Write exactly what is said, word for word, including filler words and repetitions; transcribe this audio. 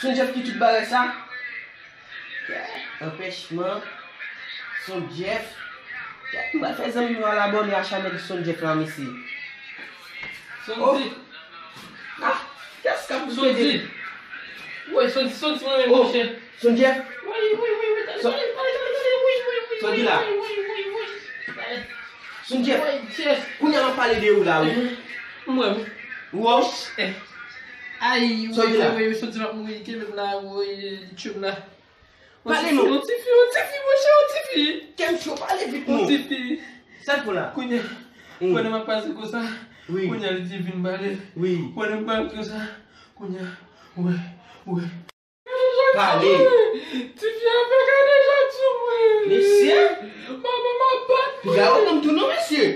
Son Jeff ki tout bagay sa? Anpèchman. Son Jeff. M pral fè zanmi nou al abòne a chanèl Son Jeff la, mesye. Sondy. Ah, kès k ap Sondy. Woy, Sondy, Sondy, mwen menm, monchè. Son Jeff. Woy, woy, woy, woy, tande, tande, tande, tande, woy, woy, woy, Sondy la. Woy, woy, woy, woy. Son Jeff. Woy, Jeff. Kounye a m ap pale de ou la, wi. Mwen. Ou wè? Ay, woy, woy, Sondy m ap mouri, kenbe m la, woy, tchou m la. Pale non. On ti fi, on ti fi, monchè, on ti fi. Kencho, pale vit non. On ti fi. Sa l fè la? Kounye a, pandan m ap pase konsa, kounye a li te vin pale. Wi. Pandan m pale konsa, kounye a, wè, wè. Pale. Ti fi a fè kadejak sou mwen. Mesye. Manman m ap bat mwen. Piga ou nonm tou non, mesye.